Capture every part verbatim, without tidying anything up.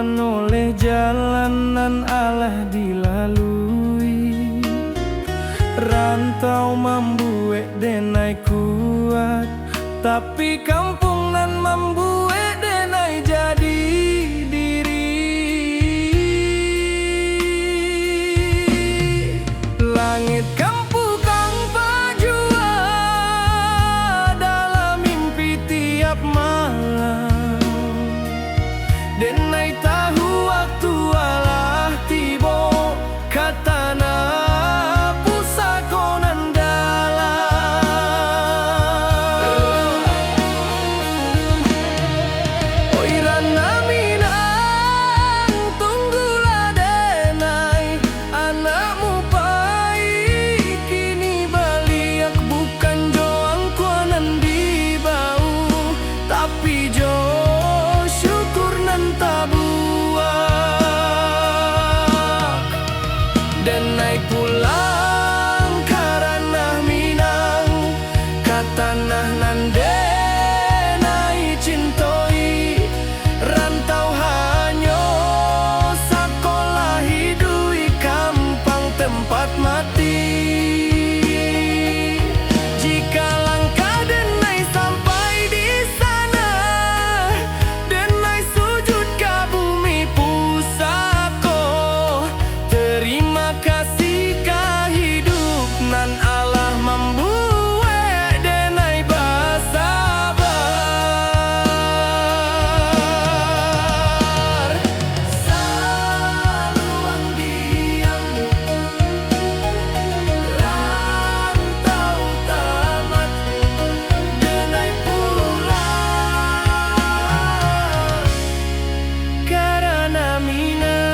Oleh jalan nan alah dilalui, rantau mambuek denai kuat, tapi kampuang nan mambuek denai jadi diri. Langik kampuang bajua dalam mimpi tiap malam. Denai tahu waktu alah tibo, ka tanah pusako nan dalam. Oi Ranah Minang, tunggulah denai, anakmu pai kini baliak, bukan jo angkua nan dibau, tapi jo syukur nan tabuak. Denai pulang ka Ranah Minang, ka tanah nan denai cintoi. Rantau hanyo sakolah iduik, kampuang tempat mati. Jika langkah denai sampai di sana, denai sujud ka bumi pusako. Terima kasih ka hidup nan alah mambuek denai basabar. Saluang diam, rantau tamat, denai pulang ka Ranah Minang.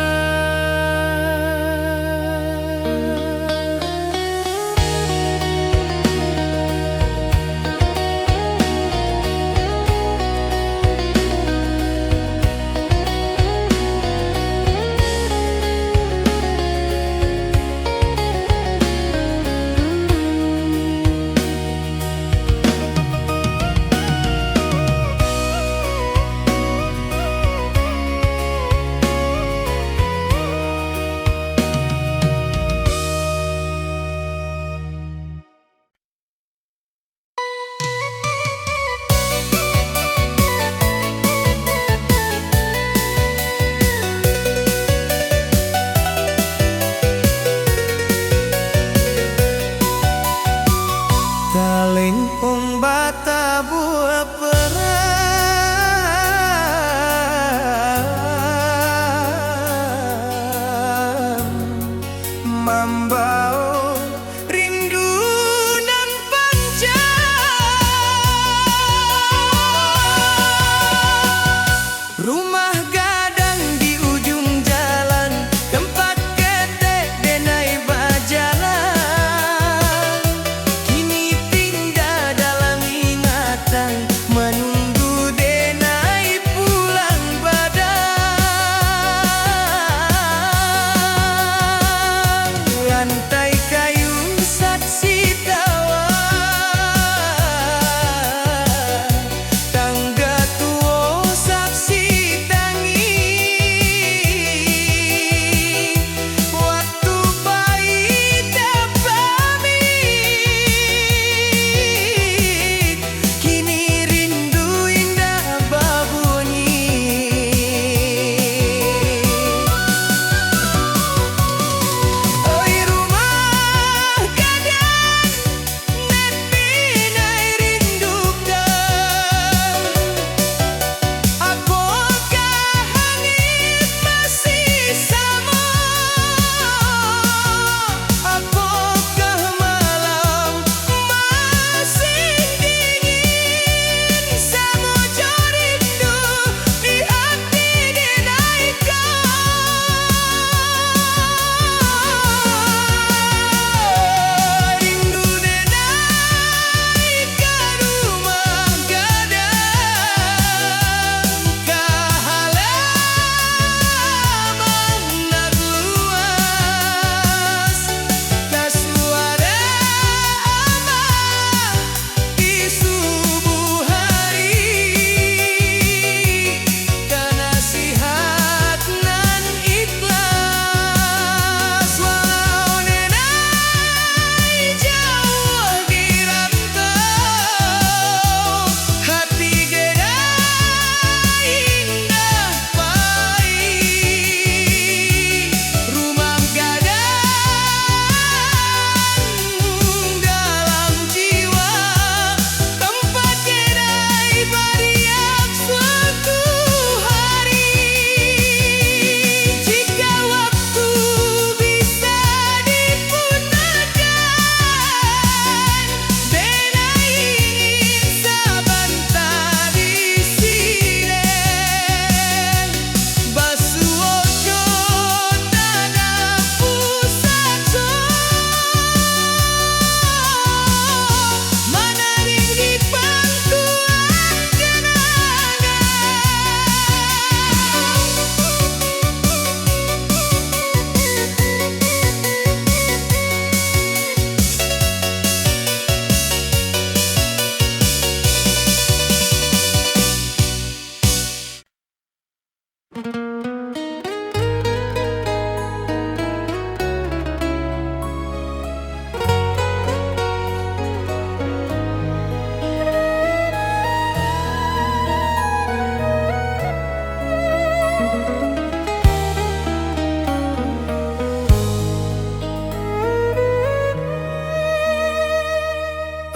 Talempong batabuah perang, mambawa rindu nan panjang. Rumah gadang di ujung jalan, tempat ketek denai bajalan, kini pindah dalam ingatan,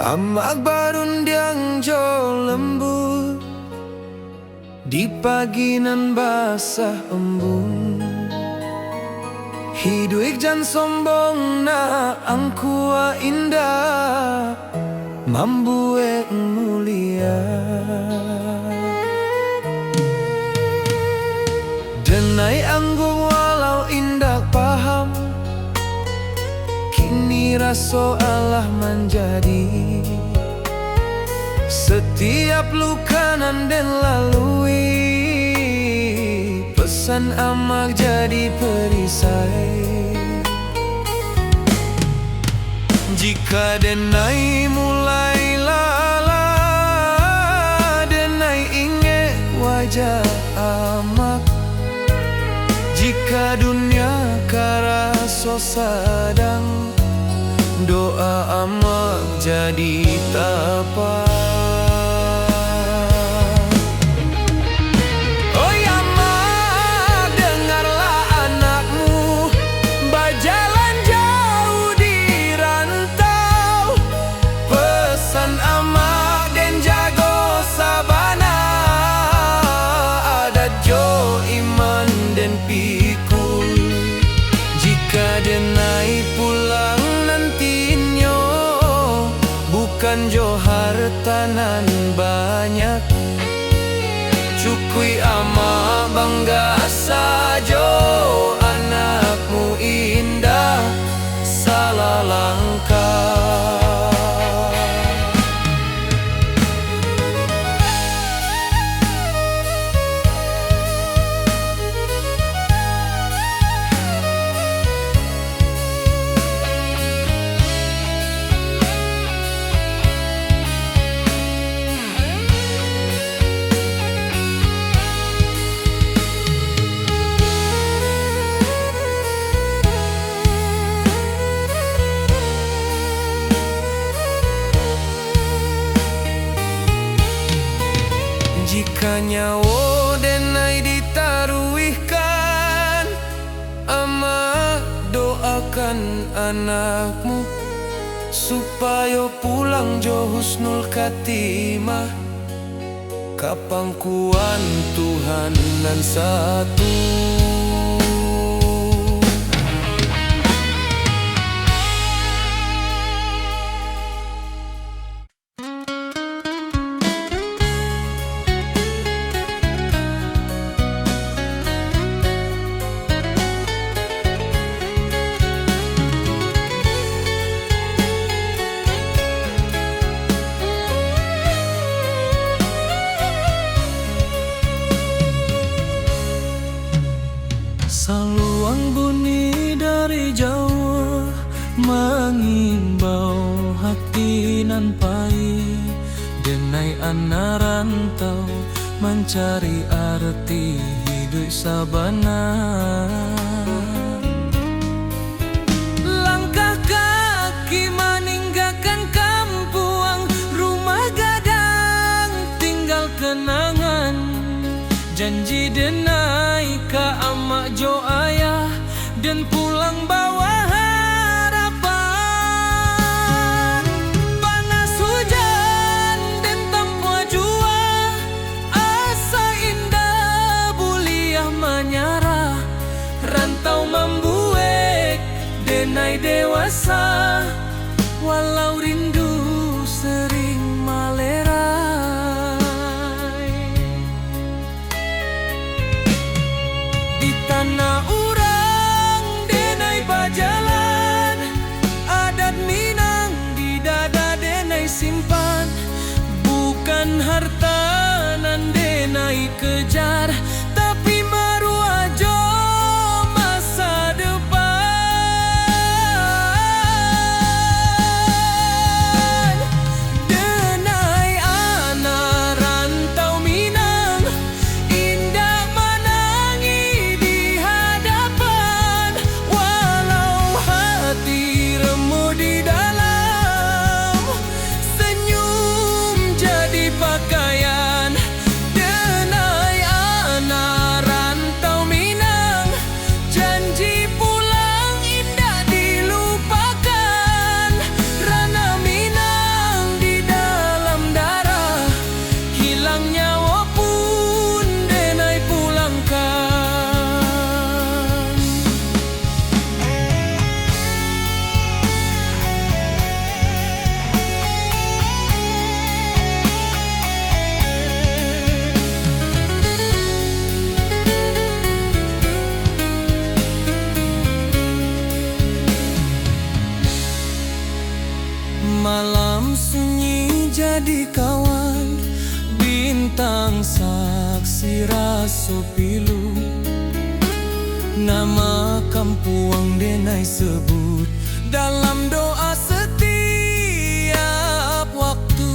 Amak barundiang jo lembu di pagi nan basah embun. Hiduik jan sombong nak, angku a indak mambuek mulia. Denai anggun walau indak paham, kini raso alah manjadi. Satiap luka nan den lalui, pesan amak jadi perisai. Jika denai mulai lalah, denai ingek wajah amak. Jika dunia karaso sadang, doa amak jadi tapa. Oi amak, dengarlah anakmu bajalan jauh di rantau. Pesan amak den jago sabana, adat jo iman den pikul. Jika denai pulang nantinyo, bukan jo harta nan banyak, cukuik amak bangga sajo, anakmu indak salah langkah. Jika nyawo denai ditaruihkan, amak doakan anakmu, supayo pulang jo husnul khatimah ka pangkuan Tuhan nan satu. Saluang bunyi dari jauah, mangimbau hati nan pai, denai anak rantau mancari arti hiduik sabana. Langkah kaki maninggakan kampuang, rumah gadang tinggal kenangan. Janji denai ka amak jo ayah, den pulang bawa harapan. Panas hujan den tampuah jua, asa indak buliah manyarah. Rantau mambuek denai dewasa, walau rindu sering malerai. Di tanah urang denai bajalan, adat Minang di dada denai simpan. Bukan harta nan denai kejar, tapi maruah jo masa depan. Denai anak rantau Minang, indak manangih di hadapan, walau hati remuk di dalam, senyum jadi pakaian. Denai anak Sunyi jadi kawan, bintang saksi raso pilu. Nama kampuang denai sebut dalam doa setiap waktu.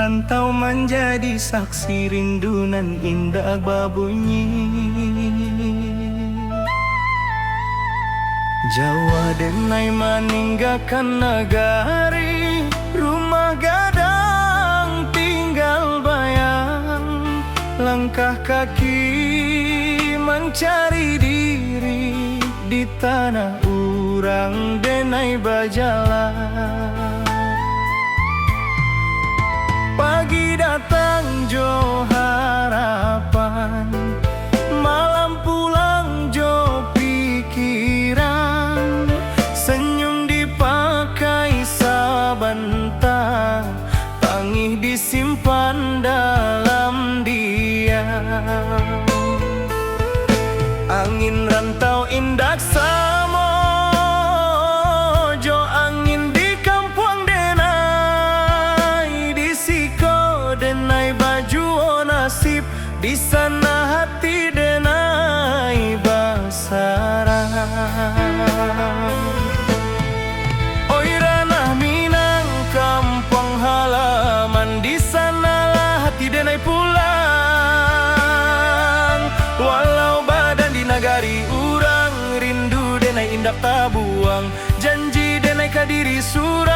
Rantau manjadi saksi rindu nan indak babunyi. Jauah denai maninggakan nagari, rumah gadang tinggal bayang, langkah kaki mancari diri. Di tanah urang denai bajalan. Pagi datang jo harapan, malam pulang jo pikiran. Senyum dipakai sabanta, tangih disimpan dalam diam. Angin rantau indak samo jo angin di kampuang denai. Di siko denai bajuo nasib, di sana hati denai basarang. Oi ranah Minang, kampuang halaman, di sanalah hati denai pulang. Walau badan di nagari urang, rindu denai indak tabuang. Janji denai ka diri surang,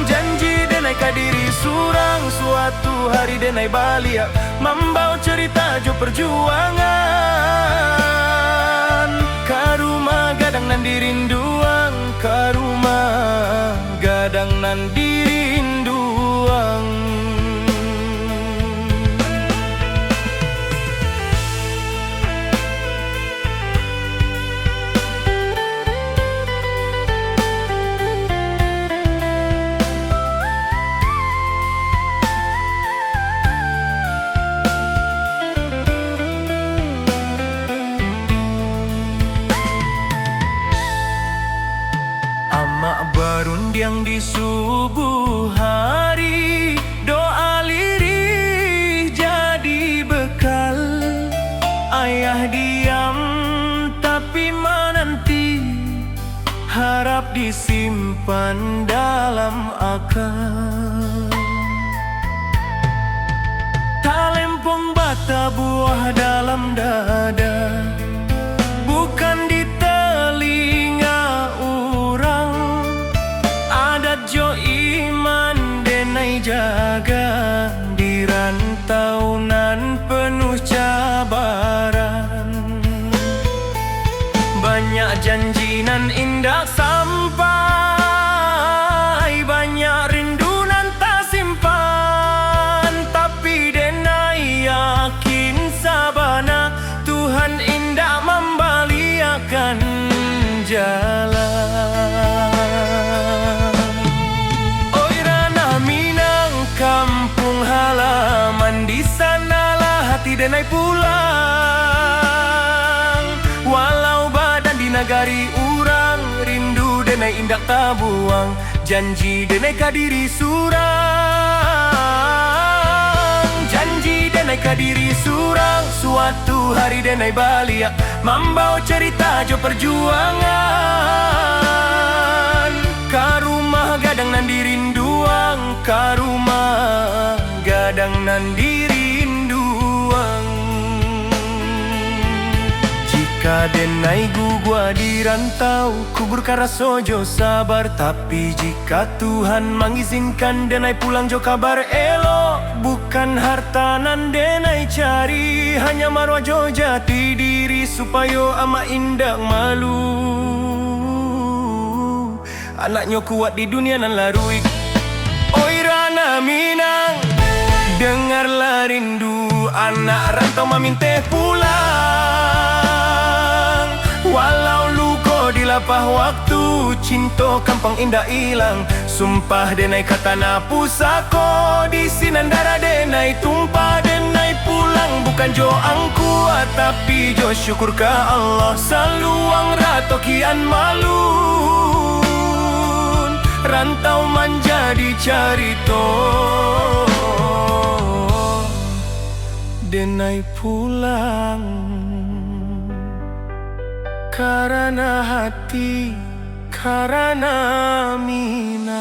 janji denai ka diri surang. Suatu hari denai baliak, mambao carita jo parjuangan. Ka rumah gadang nan dirinduang, ka rumah gadang nan dirinduang. Amak barundiang di subuh hari, doa lirih jadi bekal. Ayah diam tapi mananti, harap disimpan dalam aka. Talempong batabuah dalam dada, bukan di talinga urang. Adat jo iman denai jaga, di rantau nan penuh cabaran. Banyak janji nan indak sampai, banyak rindu nan tasimpan. Tapi denai yakin sabana, Tuhan indak mambaliakan jalan. Oi ranah Minang, kampuang halaman, di sanalah hati denai pulang. Walau badan di nagari urang, rindu denai indak tabuang. Janji denai ka diri surang, janji denai ka diri surang. Suatu hari denai baliak, mambao carita jo parjuangan. Ka rumah gadang nan dirinduang, ka rumah gadang nan dirinduang. Jika denai guguah di rantau, kuburkan raso jo sabar. Tapi jika Tuhan mangizinkan denai pulang jo kabar elok, bukan harta nan denai cari, hanya maruah jo jati diri, supayo amak indak malu. Anaknyo kuat di dunia nan laruik. Oi ranah Minang, dengarlah rindu anak rantau maminteh pulang. Walau luko dilapah waktu, cinto kampuang indak ilang. Sumpah denai ka tanah pusako, di sinan darah denai tumpah. Denai pulang bukan jo angku, tapi jo syukur ka Allah. Saluang rato kian malun, rantau manjadi carito. Denai pulang karana hati, karana Minang.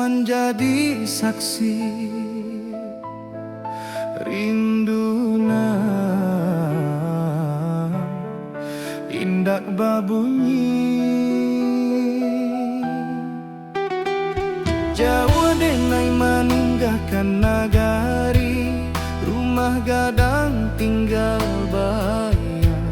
manjadi saksi, rindu nan indak babunyi. Jauah denai maninggakan nagari, rumah gadang tinggal bayang.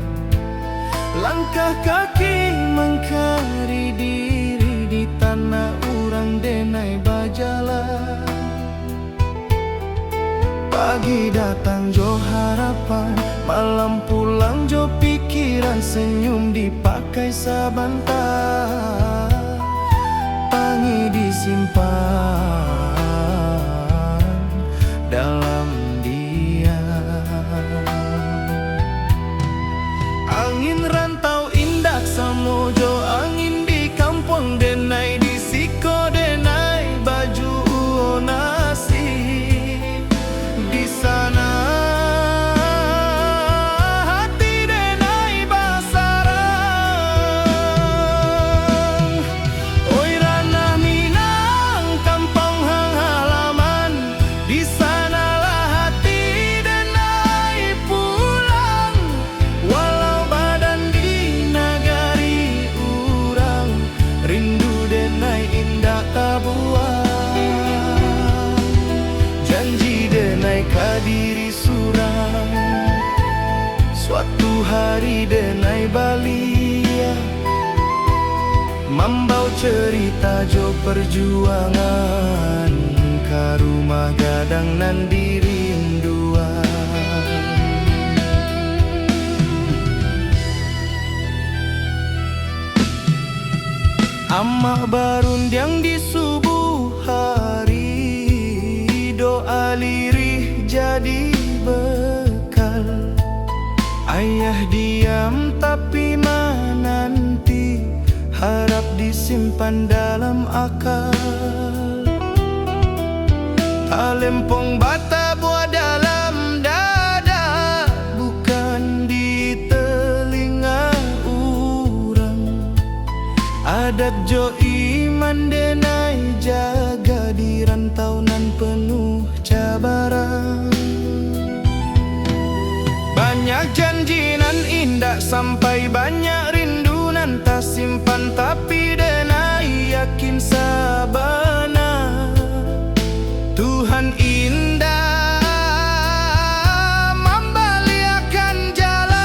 Langkah kaki mangkari diri, di tanah urang denai bajalan. Pagi datang jo harapan, malam pulang jo pikiran, senyum dipakai sabanta, tangih disimpan dalam diam. Angin rantau indak samo jo angin di kampuang denai, di siko denai bajuo nasib, di sana hati denai basarang. Oi ranah Minang, kampuang halaman, di sanalah hati denai pulang. Walau badan di nagari urang, rindu denai indak tabuang. Janji denai ka diri surang, suatu hari denai baliak, mambao cerita jo perjuangan ka rumah gadang nan dirinduan. Amak barundiang di subuh hari, doa lirih jadi bekal. Ayah diam tapi mananti, harap disimpan dalam akal. Talempong batabuah dalam dada, bukan di telinga urang. Adat jo iman denai jaga di rantau nan penuh cabaran. Banyak janji nan indak sampai, banyak rindu nan tasimpan, tapi denai yakin sabana Tuhan indak mambaliakan jalan.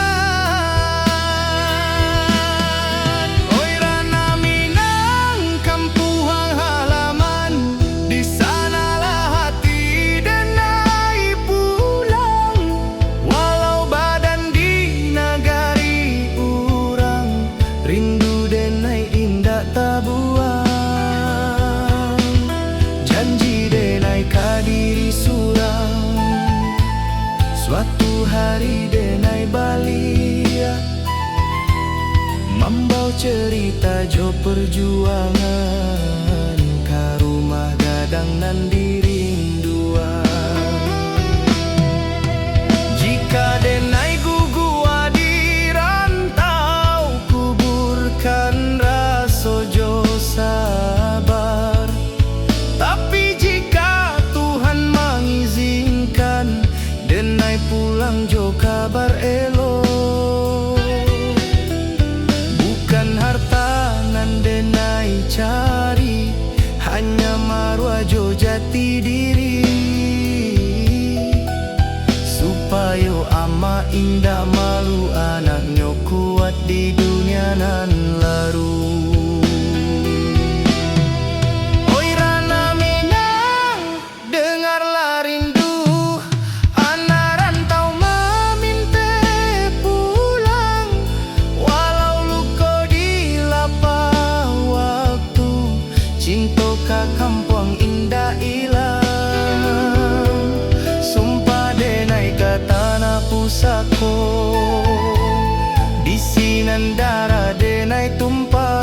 Oi ranah Minang, kampuang halaman, di sanalah hati denai pulang. Walau badan di nagari urang, rindu denai indak tabuang. Janji denai ka diri surang, suatu hari denai baliak, mambao cerita jo perjuangan ka rumah gadang nan dirinduan. Jika denai guguah di rantau, kuburkan raso jo sabar. Tapi jika Tuhan mangizinkan, denai pulang jo kabar elok. Bukan harta nan denai cari, hanya maruah jo jati diri. Supayo amak indak malu, anaknyo kuat di dunia nan laruih. Oi ranah Minang, dengarlah rindu, anak rantau mamintak pulang. Walau luko dilapah waktu, cinto ka kampuang indak ilang. Sumpah denai ka tanah pusako, di sinan darah denai tumpah.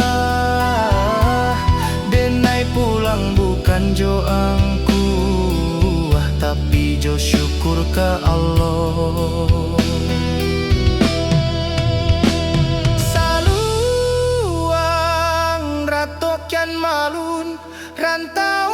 Denai pulang bukan jo angkuah, tapi jo syukur ka Allah. Saluang rato kian malun, rantau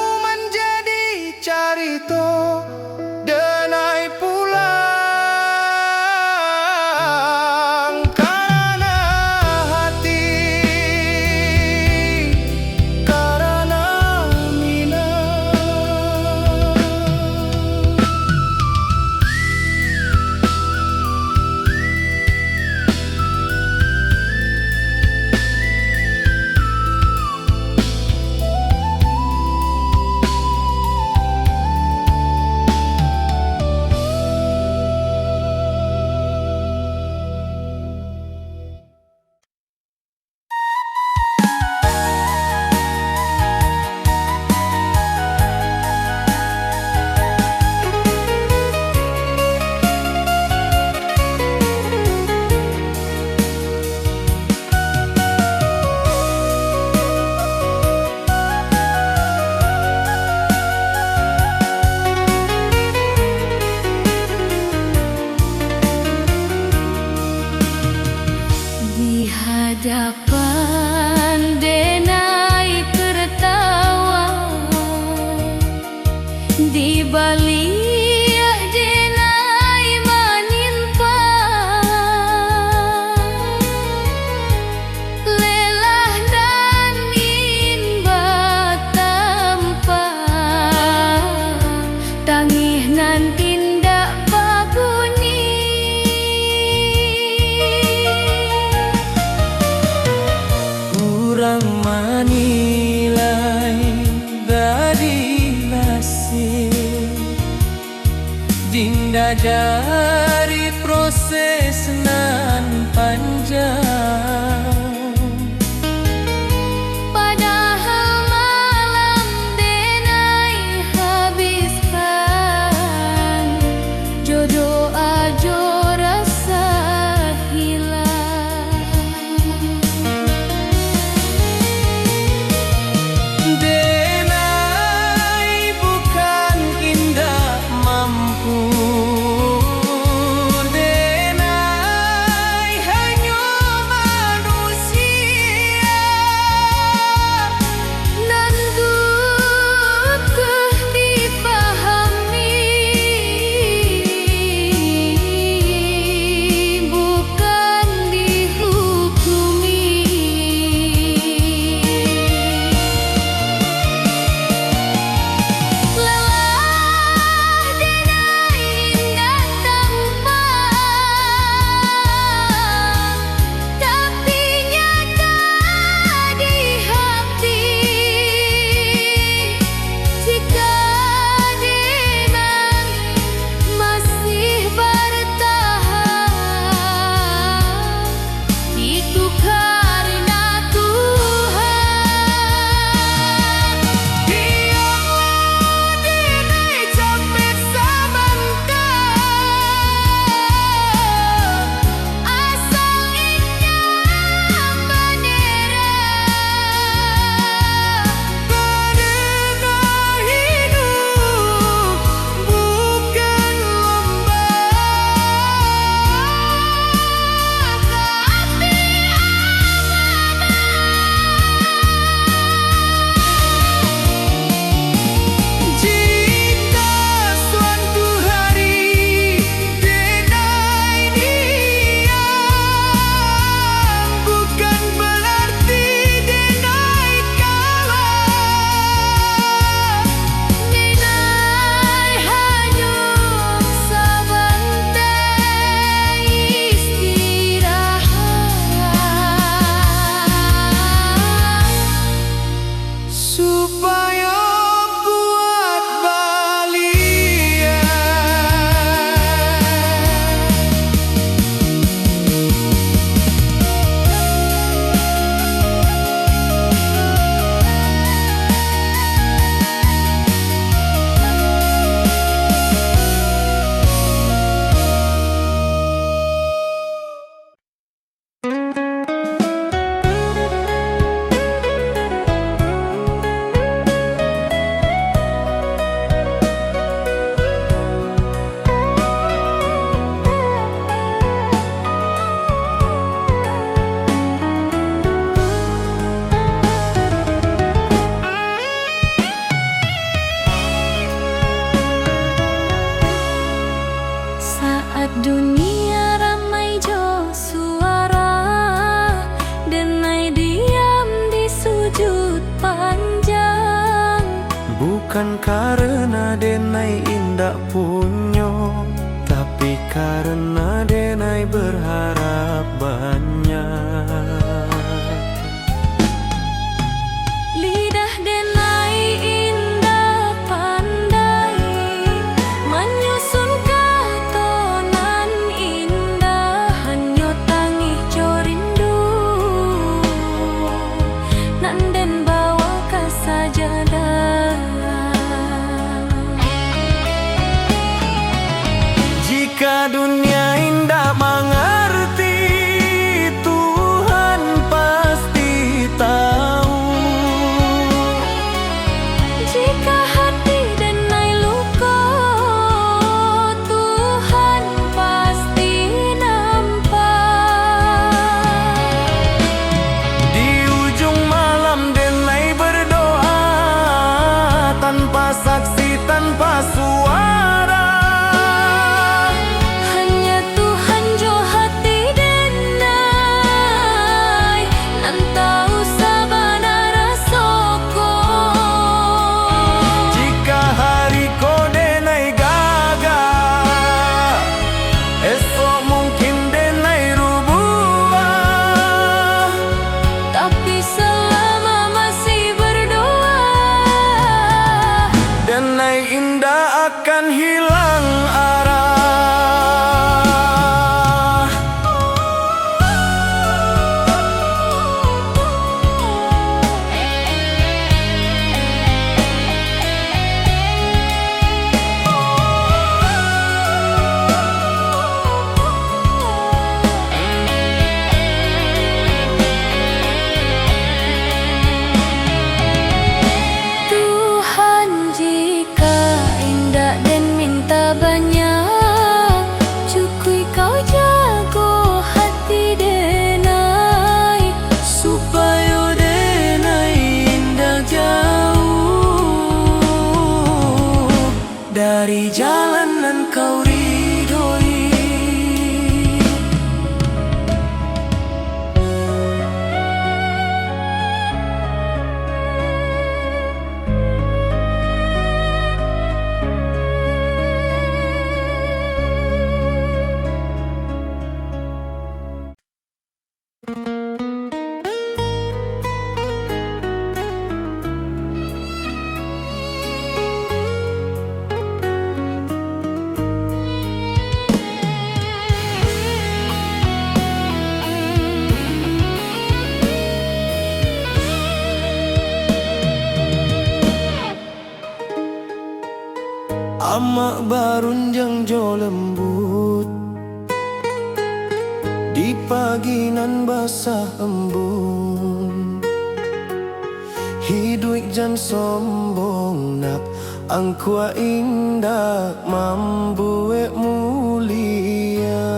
proses nan panjang. Padahal malam denai habiskan, jo doa jo rasa hilang. Denai bukan indak mampu, denai hanyo manusia nan butuh dipahami, bukan dihukumi. Lelah denai indak tampak, tapi nyata di hati. Jika denai masih bartahan, itu karena Tuhan. Biarlah denai capek sabanta, asal indak mandera. Karena hidup bukan lomba, tapi amanah. Jika suatu hari denai diam, bukan berarti denai kalah. Denai hanyo sabanta istirahat, supayo kuat baliak. Saat dunia ramai jo suara, denai diam di sujud panjang. Bukan karena denai indak punyo, tapi karena denai berharap banyak. Lidah denai indak pandai manyusun kato nan indah, hanyo tangih jo rindu nan den bawa ka sajadah. Jika dunia indak mangarti, Tuhan Barundiang jo lembuik, di pagi nan basah embun. Iduik jan sombong nak, angkuah indak mambuek mulia.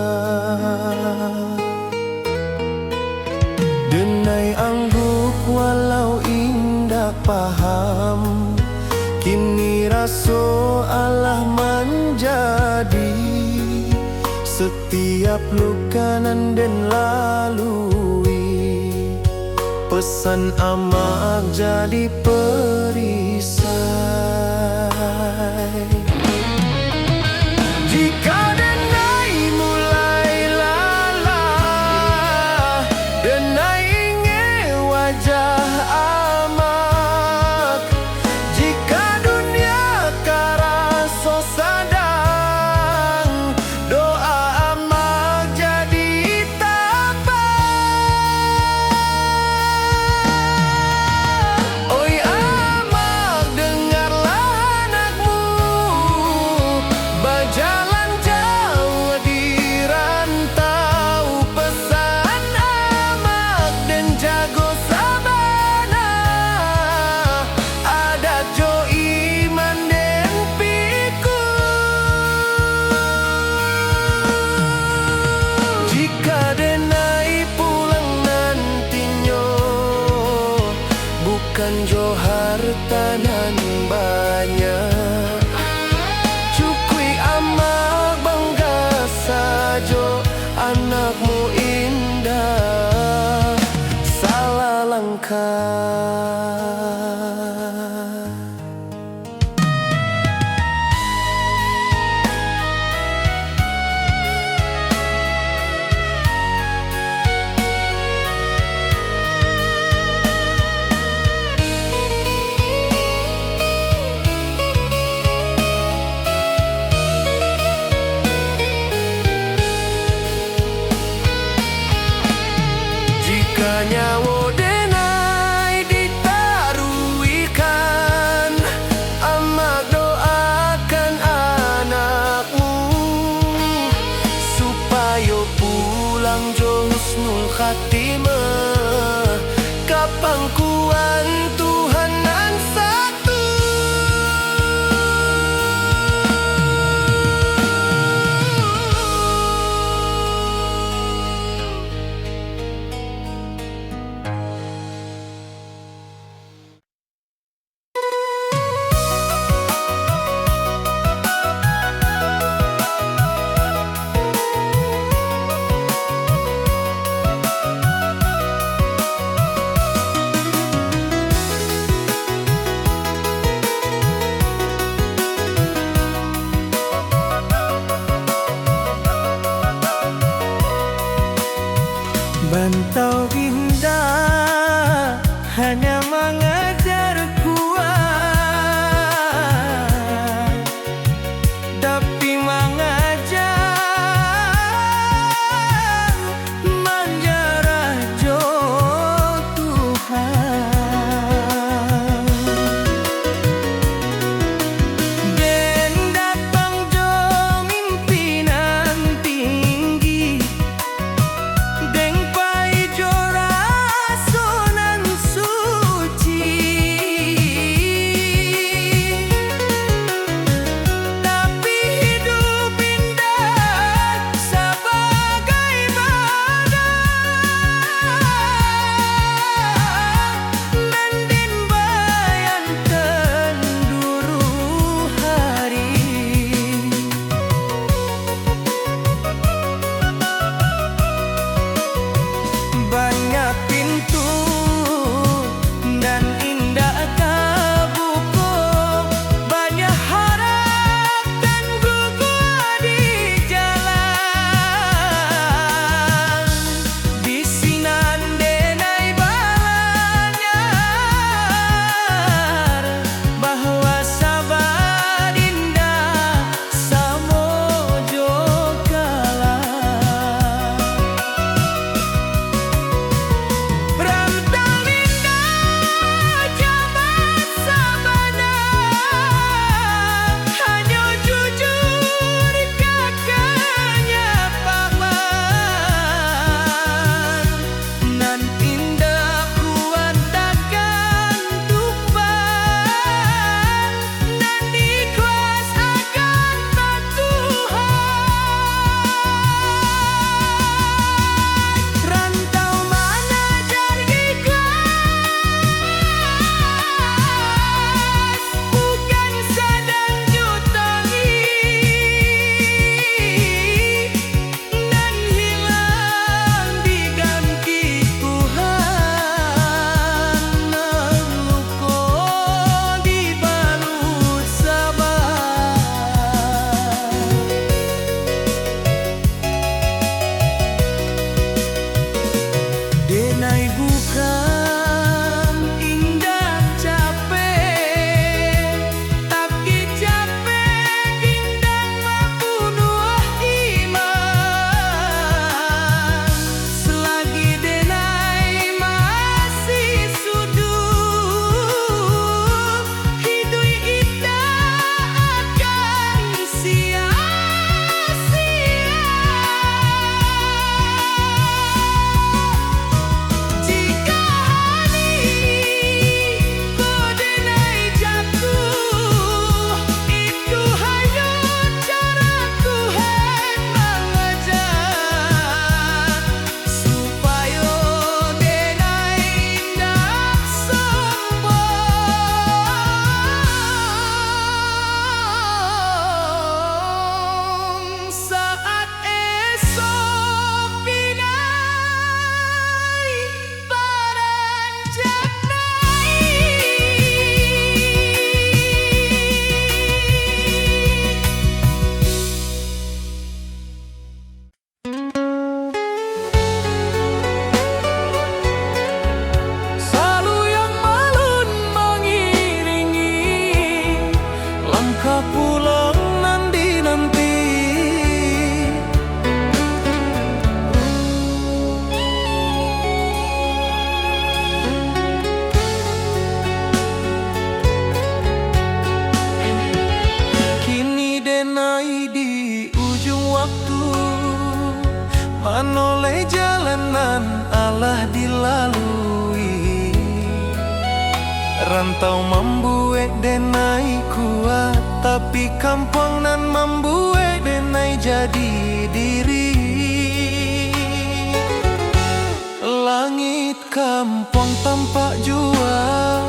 Denai angguk walau indak paham, kini raso alah manjadi. Satiap luka nan den lalui, pesan amak jadi perisai. Jika denai mulai lalah, denai ingek wajah amak. Jika dunia karaso sadang, doa amak jadi tapa. Oi amak, dengarlah anakmu, bajalan jauah di rantau. Pesan amak den jago sabana, adat jo iman den pikun. Jika denai pulang nantinyo, bukan jo harta nan banyak, cukuik amak bangga sajo, anakmu indak salah langkah. Jika nyawo denai ditaruihkan, amak doakan anakmu, supayo pulang jo husnul khatimah, ka pangkuan Tuhan nan satu. Bantau indak hanya mangajar kuat, tapi mangajar manjarah jo Tuhan. Den datang jo mimpi nan tinggi, den pai jo raso nan suci. Nan oleh jalan nan alah dilalui. Rantau mambuek denai kuat, tapi kampuang nan mambuek denai jadi diri. Langik kampuang tampak jua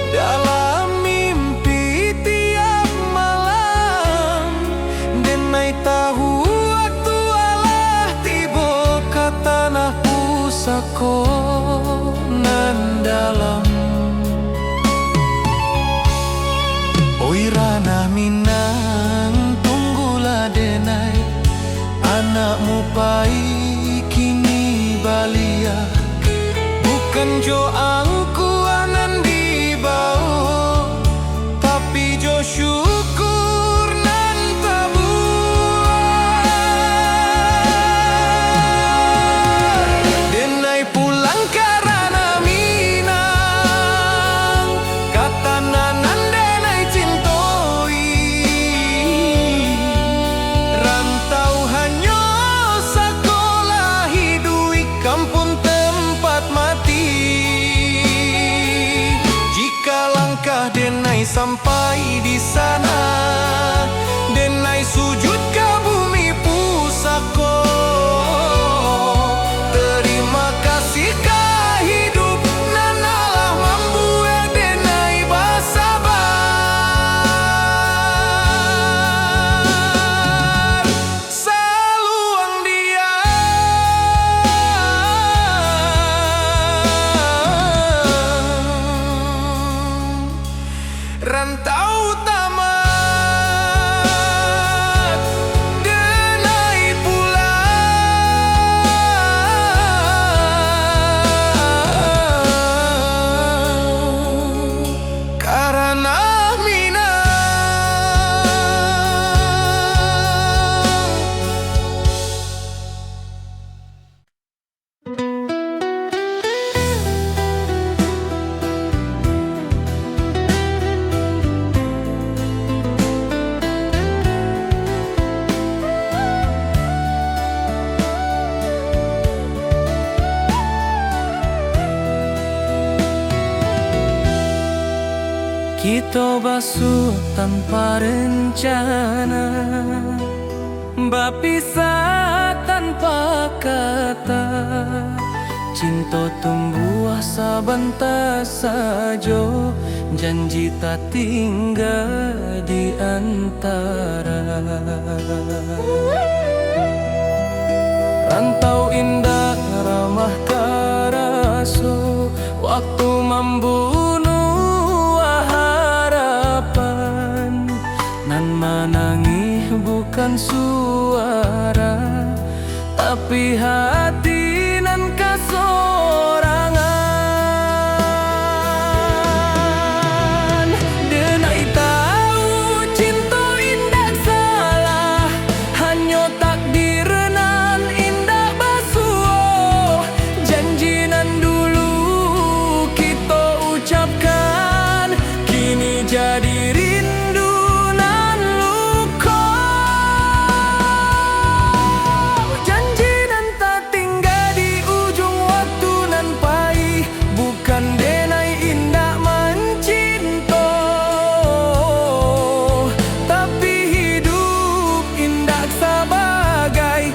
dalam mimpi tiap malam. Denai tahu waktu alah tibo ka tanah pusako nan dalam. Oi ranah Minang, tunggulah denai, anakmu pai kini baliak. Bukan jo angku nan dibaok, tapi jo syukur nan tabuak. Denai pulang ka ranah Minang, ka tanah nan denai cintoi. Rantau hanyo sakolah iduik, kampuang tempat mati. Jika langkah denai sampai di sana, denai sujud ka bumi pusako. Terima kasih ka hidup nan alah mambuek denai basabar. Saluang diam, rantau tamat, denai pulang ka ranah Minang. Kito basuo tanpa rencana, bapisah tanpa kata. Cinto tumbuah sabanta sajo, janji tatingga di antara. Rantau indak ramah taraso, waktu mambunuah harapan. Nan manangih bukan suara, tapi hati nan kasorangan. Denai tahu cinto indak salah, hanyo takdir nan indak basuo. Janji nan dulu kito ucapkan, kini jadi rindu nan luko. Janji nan tatingga di ujuang waktu nan pai, bukan denai indak mancinto, tapi hidup indak sabagai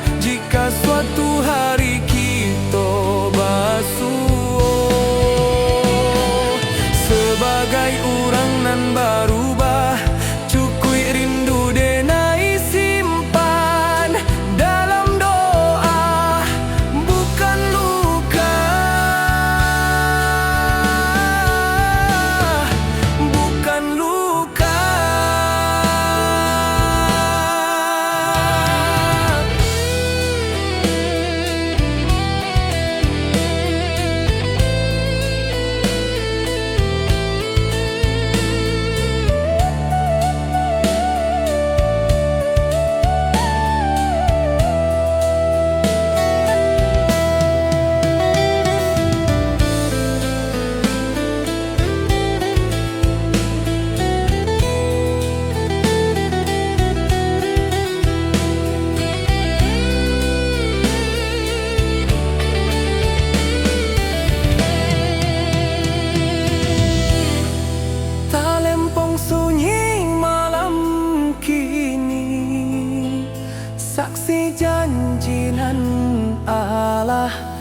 Alah,